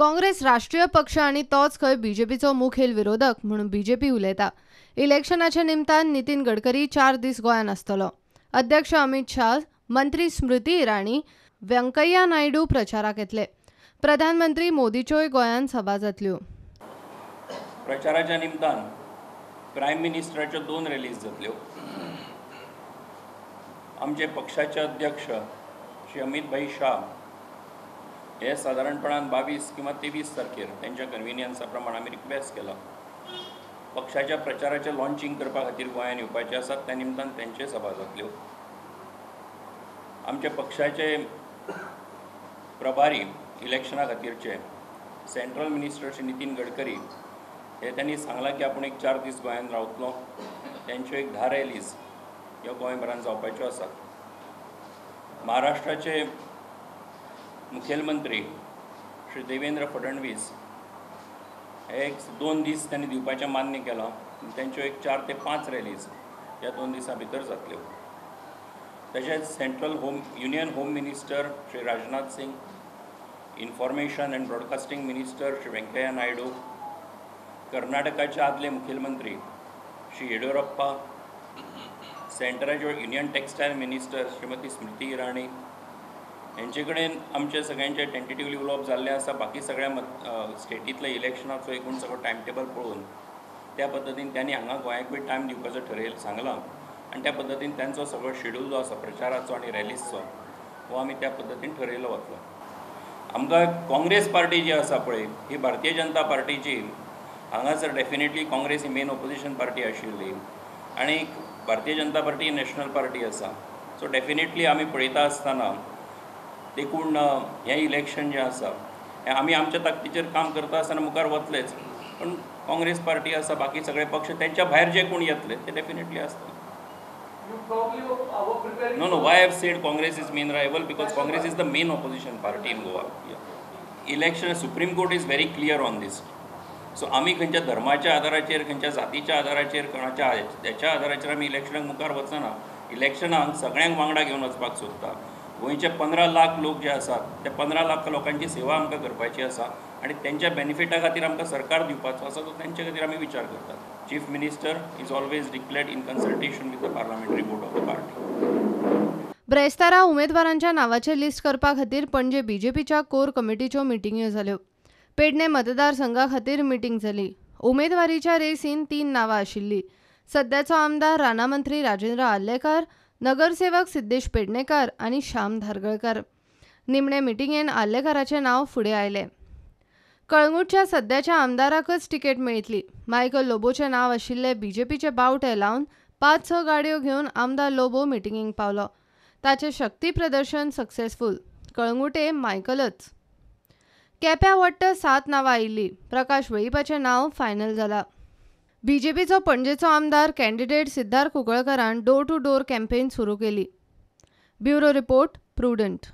काँग्रेस राष्ट्रीय पक्ष आनी तोच खंय बीजेपीचो मुखेल विरोधक म्हणून बीजेपी उलयता. इलेक्शनाच्या निमतान नितीन गडकरी 4 दीस गोंयांत आसतलो. अध्यक्ष अमित शाह, मंत्री स्मृती इराणी, व्यंकय्या नायडू प्रचाराक येतले. प्रधानमंत्री मोदीच्योय गोंयांत सभा जातल्यो. प्रचाराच्या निमतान प्रायम मिनिस्टराच्यो 2 रॅलीज जातल्यो. आमचे पक्षाचे अध्यक्ष श्री अमित भाई शाह हे सादारणपणान 22 किंवा 23 तारखेर त्यांच्या कन्विनियन्सा प्रमाण आमी रिक्वेस्ट केला पक्षाच्या प्रचाराचें लॉन्चिंग करपा खातीर गोंयांत येवपाचें आसा. त्या निमतान तेंच्यो सभा जातल्यो. आमच्या पक्षाचे प्रभारी इलेक्शना खातीरचे सेंट्रल मिनिस्टर श्री नितीन गडकरी हे त्यांनी सांगलां की आपूण एक 4 दीस गोंयांत रावतलो. तेंच्यो एक 10 रॅलीज ह्यो गोंयभरान जावपाच्यो आसात. महाराष्ट्राचे मुखेलमंत्री श्री देवेंद्र फडणवीस हे एक 2 दीस त्यांनी दिवपाचें मान्य केलां. तेंच्यो एक 4 ते 5 रॅलीज ह्या 2 दिसां भितर जातल्यो. तशेंच central home union home minister Shri Rajnath Singh, information and broadcasting minister Shri Venkaiah Naidu, कर्नाटकाचे आदले मुखेलमंत्री Shri Yediyurappa, सेंटराचे union textile minister Shrimati Smriti Irani हेंचे कडेन आमचे सगळ्यांचे टेंटेटिवली उलोवप जाल्लें आसा. बाकी सगळ्या स्टेटींतल्या इलेक्शनाचो एकूण सगळो टायम टेबल पळोवन त्या पद्दतीन त्यांनी हांगा गोंयाकूय टायम दिवपाचो ठरयल सांगलां आनी त्या पद्दतीन त्यांचो सगळो शेड्यूल जो आसा प्रचाराचो आनी रॅलीजचो हो आमी त्या पद्दतीन ठरयलो वतलो. आमकां काँग्रेस पार्टी जी आसा पळय ही भारतीय जनता पार्टीची हांगासर डेफिनेटली काँग्रेस ही मेन ओपोजिशन पार्टी आशिल्ली आनी भारतीय जनता पार्टी ही नॅशनल पार्टी आसा. सो डेफिनेटली आमी पळयता आसतना देखून हें इलेक्शन जें आसा हें आमी आमच्या ताकदीचेर काम करता आसतना मुखार वतलेच, पूण काँग्रेस पार्टी आसा, बाकी सगळे पक्ष तेंच्या भायर जे कोण येतले ते डेफिनेटली आसतले. No, no, why I have said Congress is main rival? Because Congress is the main opposition party in Goa. Yeah. Election, Supreme Court is very clear on this. So आमी खंयच्या धर्माच्या आधाराचेर, खंयच्या जातीच्या आधाराचेर, कोणाच्या हेच्या आधाराचेर आमी इलेक्शनाक मुखार वचना. इलेक्शनाक सगळ्यांक वांगडा घेवन वचपाक सोदता. गोंयचे 15 लाख लोक जे आसात ते 15 लाख लोकांची सेवा आमकां करपाची आसा आनी तेंच्या बेनिफिटा खातीर आमकां सरकार दिवपाचो आसा, तो तेंचे खातीर आमी विचार करतात. Chief minister is always declared in consultation with the parliamentary board of the party. ब्रेस्तारा उमेदवारांच्या नावाचे लिस्ट करपा खातीर पणजे बीजेपीच्या कोर कमिटीच्यो मिटिंग्यो जाल्यो. पेडणे मतदारसंघा खातीर मिटींग जाली. उमेदवारीच्या रेसीन 3 नांवां आशिल्ली. सद्याचो आमदार रानामंत्री राजेंद्र आर्लेकार, नगरसेवक सिद्धेश पेडणेकार आनी श्याम धारगळकार. निमणे मिटिंगेन आर्लेकाराचें नांव फुडें आयलें. कळंगूटच्या सद्याच्या आमदाराकच तिकेट मेळटली. मायकल लोबोचें नांव आशिल्ले बीजेपीचे बावटे लावन 5-6 गाडयो घेवन आमदार लोबो मिटिंगेक पावलो. ताचें शक्ती प्रदर्शन सक्सेसफूल. कळंगूटे मायकलच. केप्या वट्ट 7 नांवां आयिल्लीं. प्रकाश वेळीपाचें नांव फायनल जाला. बीजेपीचो पणजेचो आमदार कॅन्डिडेट सिद्धार्थ कुंकळकरान डोर टू डोर कॅम्पेन सुरू केली. Bureau report, Prudent.